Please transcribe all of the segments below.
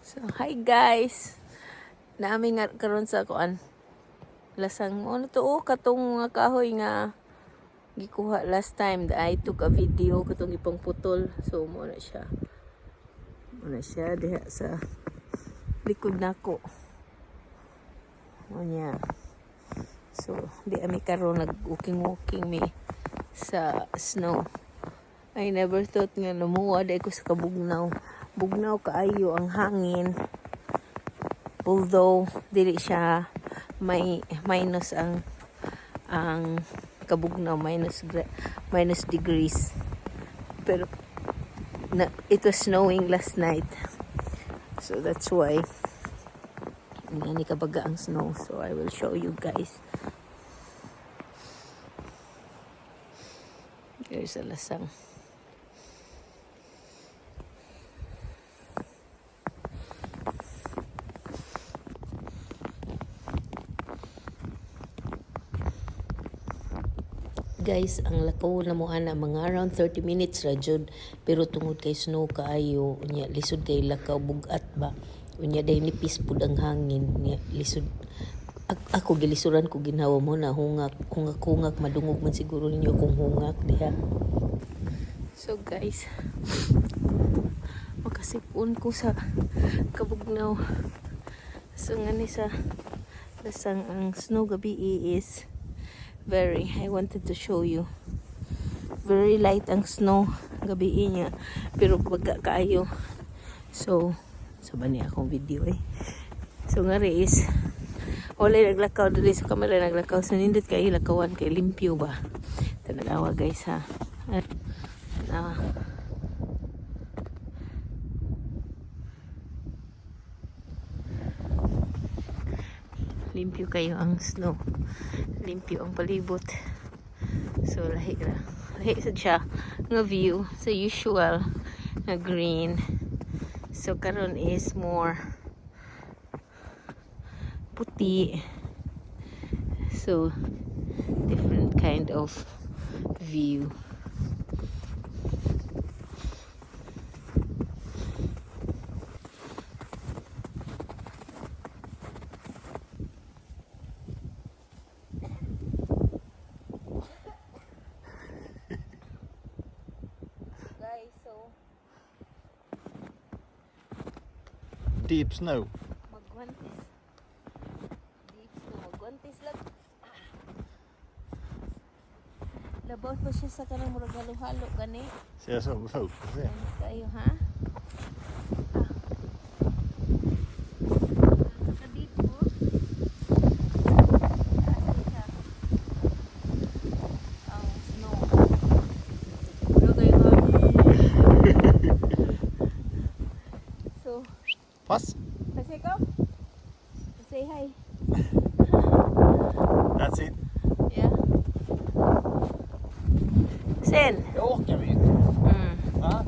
So, hi guys. Naa mi nga karon sa kuan. Lasang ano to, oh, katong mga kahoy nga gikuha last time that I took a video, katong ipang putol. So mo na siya. Mo na siya diha sa likod nako. Mo niya. So, di ami karon nag walking walking mi sa snow. I never thought nga namuha diay ko sa kabugnaw. Bugnaw kaayo ang hangin. Although dili siya may minus ang kabugnaw, minus degrees. Pero na, it was snowing last night. So that's why ni kabaga ang snow. So I will show you guys. There's a lasang. Guys, ang lakaw na mo ana mga around 30 minutes ra jud, pero tungod kay snow kaayo, unya lisod kay lakaw, bugat ba. Unya day nipis pud ang hangin nya, lisod. Ako gilisuran ko ginhawa mo na hungak hungak hungak, madungog man siguro ninyo kung hungak diha. So guys, makasipon ko sa kabugnaw. So nga ni sa lasang, ang snow gabi is very, I wanted to show you, very light ang snow gabi niya, pero baga kaayo. So so ba ni akong video eh. So nga ri is wala naglakaw dili sa camera naglakaw. So nindot kay lakawan kay limpyo ba. Tanalawa guys ha. Ah. Limpyo kayo ang snow. Limpyo ang palibot. So lahi ra. Lahi sad siya nga view sa usual nga green. So karon is more puti. So different kind of view. Guys, so Deep snow. Magwantes. Deep snow. Magwantes lang. Labaw pa siya sa kanang murag halo-halo gani. Ser jag som fot? Se. Ano kayo ha? Ah. Sa dito. Taas na siya. Ang snow. Pero kayo kami. So, Pass. Kasi come. Say hi. That's it. Yeah. Sen. Jag orkar vi inte. Va?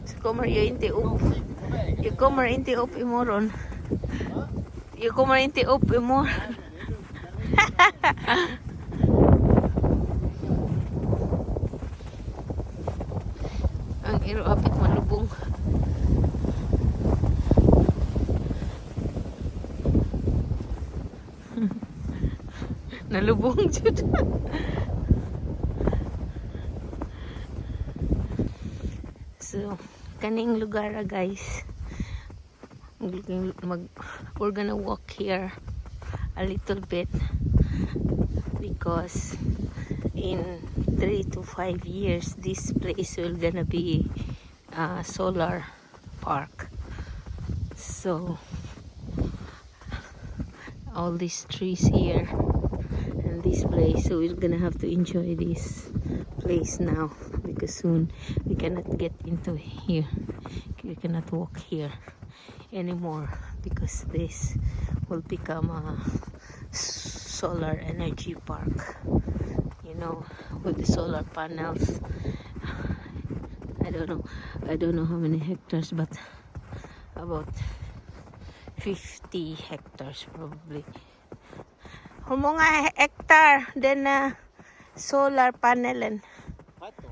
Så kommer jag inte upp. På vägen. Jag kommer inte upp imorgon. Jag kommer inte upp imorgon. Ang iro apit malubong. Nalubong jud. So, kaning lugar ah, guys. Mag, we're gonna walk here a little bit because in 3 to 5 years this place will gonna be a solar park. So all these trees here and this place, so we're gonna have to enjoy this place now because soon we cannot get into here, we cannot walk here anymore because this will become a solar energy park with the solar panels. I don't know how many hectares, but about 50 hectares probably. Hur många hektar den solar panelen? 13.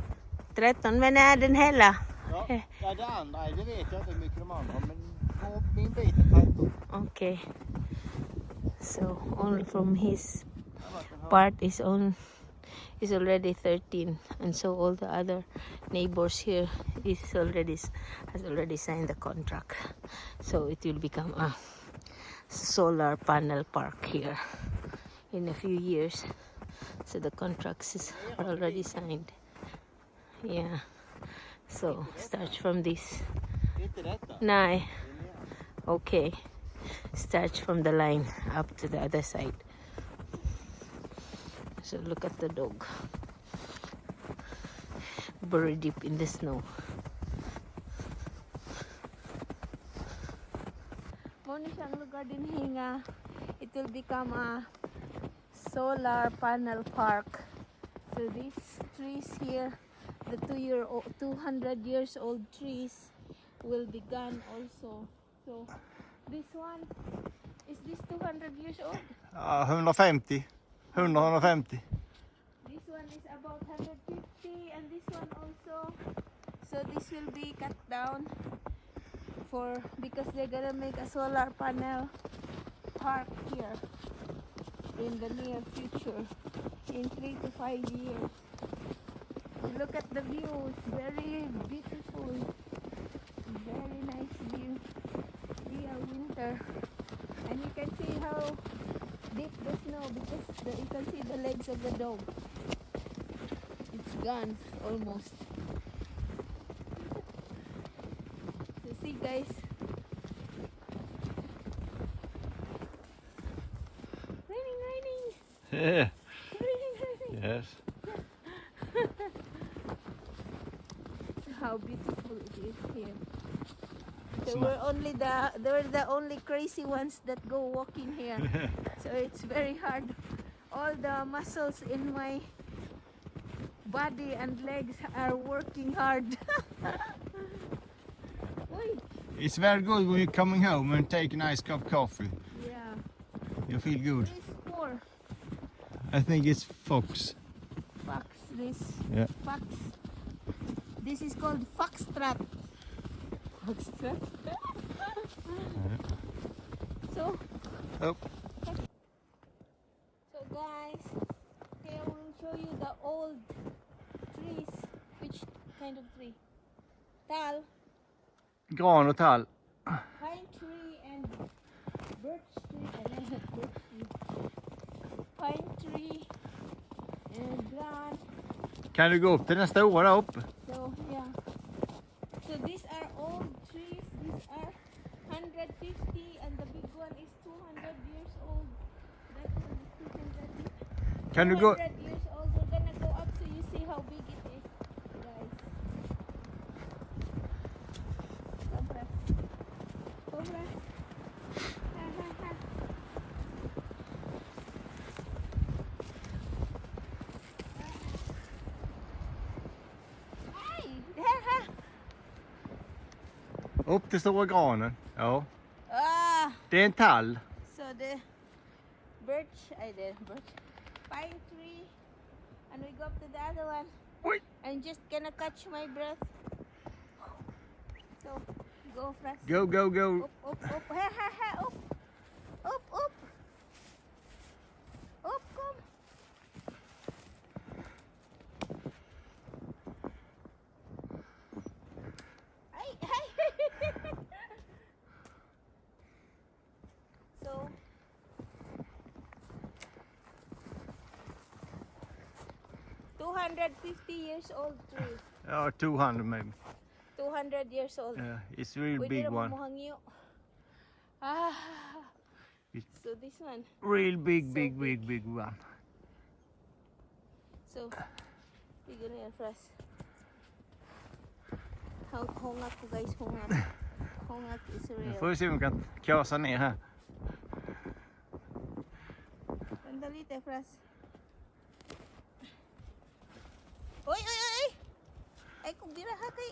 13, men är den hela? Ja. Ja, det andra, det vet jag inte hur mycket de andra har, men på min bit är 13. Okay. So only from his part is already 13, and so all the other neighbors here is already has already signed the contract, so it will become a solar panel park here in a few years. So the contracts are already signed. Yeah, so starts from this. Inte detta. Nej. Det är mer. Okay, starts from the line up to the other side. So look at the dog. Buried deep in the snow. Mao ni siyang lugar din nga it will become a solar panel park. So these trees here, the 2 year old, 200 years old trees will be gone also. So this one, is this 200 years old? Ja, 150. 100, 150. This one is about 150 and this one also. So this will be cut down for because they're gonna make a solar panel park here in the near future, in 3 to 5 years. Look at the view, it's very beautiful. Very nice view. Real winter. And you can see how deep the snow because you can see the legs of the dog. It's gone almost. So see, guys. Raining, raining, raining, raining. Yes. How beautiful it is here. It's So we're the only crazy ones that go walking here. So it's very hard. All the muscles in my body and legs are working hard. Uy, It's very good when you're coming home and take a nice cup of coffee. Yeah. You feel good. This four I think it's fox. Fox, this fox. This is called foxtrot. Foxtrot. So Oh. So guys, here I will show you the old trees. Which kind of tree? Tall, Gran och tall. Pine tree and birch tree. And birch tree. Pine tree and gran. Kan du gå upp till den stora där uppe? So yeah. So these are old trees. These are 150 and the big one is 200 years old. That one is 200 Kan du gå? 200 years old. We're gonna go up so you see how big it is, guys. Cobra. Cobra. Ha ha ha. Ay! Ha ha! Upp till stora granen. Ja. Ah! Det är en tall. So the birch, I did birch, pine tree, and we go up to the other one. Oj! I'm just gonna catch my breath. So go fast. Go, go, go. Up, up, up. Ha ha ha. Up, up, up. Up, kom. Ay, ay. So 250 years old tree. Ja, 200 maybe. 200 years old. Yeah, it's real Pwede big ra one. mo hangyo. Ah. So this one. Real big, So big, big, big one. So, tigo na yan, Fras. Hungak ko, guys, hungak. Hungak is Nu real. får vi se om vi kan kasa ner här. Sandali, te, Fras. Uy, uy, uy, uy! Ay, kung biraha kay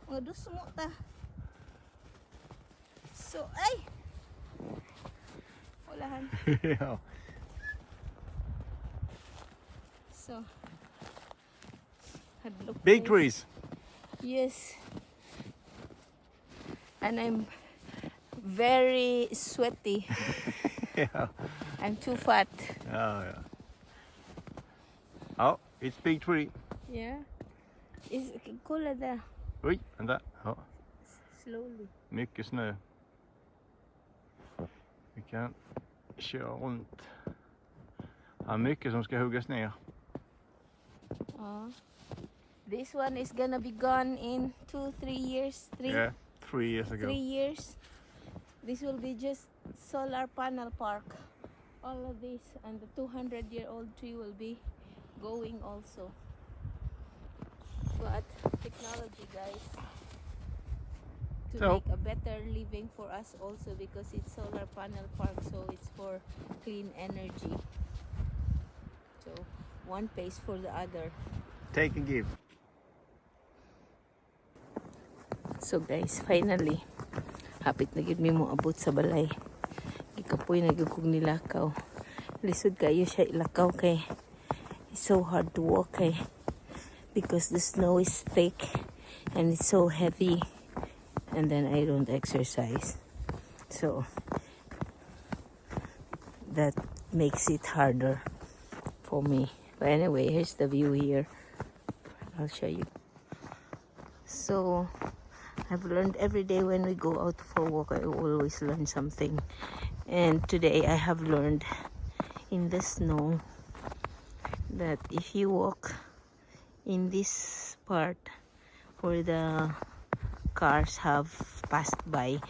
mga dusmo ta. So, ay! Ulahan. Ja. So, hadlok, Big guys. Trees. Yes. And I'm very sweaty. I'm too fat. Ja, ja. Ja, it's big tree. Yeah. Is kolla där. Oj, vänta. Ja, Slowly. Mycket snö. Vi kan köra runt. Ja, mycket som ska huggas ner. This one is gonna be gone in 2, 3 years. Three, Yeah, 3 years ago. 3 years. This will be just solar panel park. All of this and the 200-year-old tree will be going also. But technology, guys, to make a better living for us also, because it's solar panel park, so it's for clean energy. So one pays for the other. Take and give. So guys, finally, hapit na gid mi mo abot sa balay. Gikapoy na gyud kog nilakaw. Lisod kayo siya ilakaw kay it's so hard to walk kay because the snow is thick and it's so heavy, and then I don't exercise. So that makes it harder for me. But anyway, here's the view here. I'll show you. So I've learned every day when we go out for a walk, I always learn something. And today I have learned in the snow that if you walk in this part where the cars have passed by,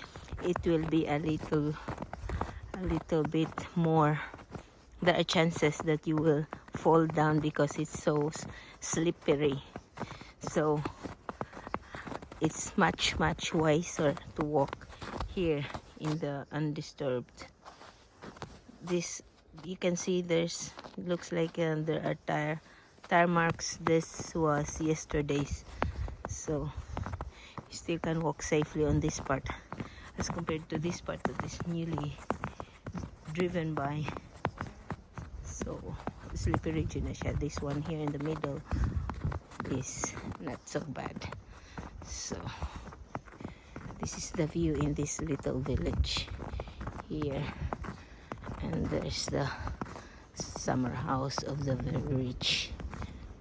it will be a little bit more, there are chances that you will fall down because it's so slippery. So it's much, much wiser to walk here in the undisturbed. This, you can see there's, looks like there are tire marks. This was yesterday's, so you still can walk safely on this part as compared to this part that is newly driven by. So slippery jud na siya. This one here in the middle is not so bad. So this is the view in this little village here, and there's the summer house of the very rich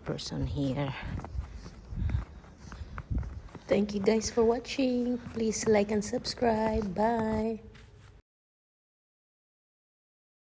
person here. Thank you guys for watching. Please like and subscribe. Bye.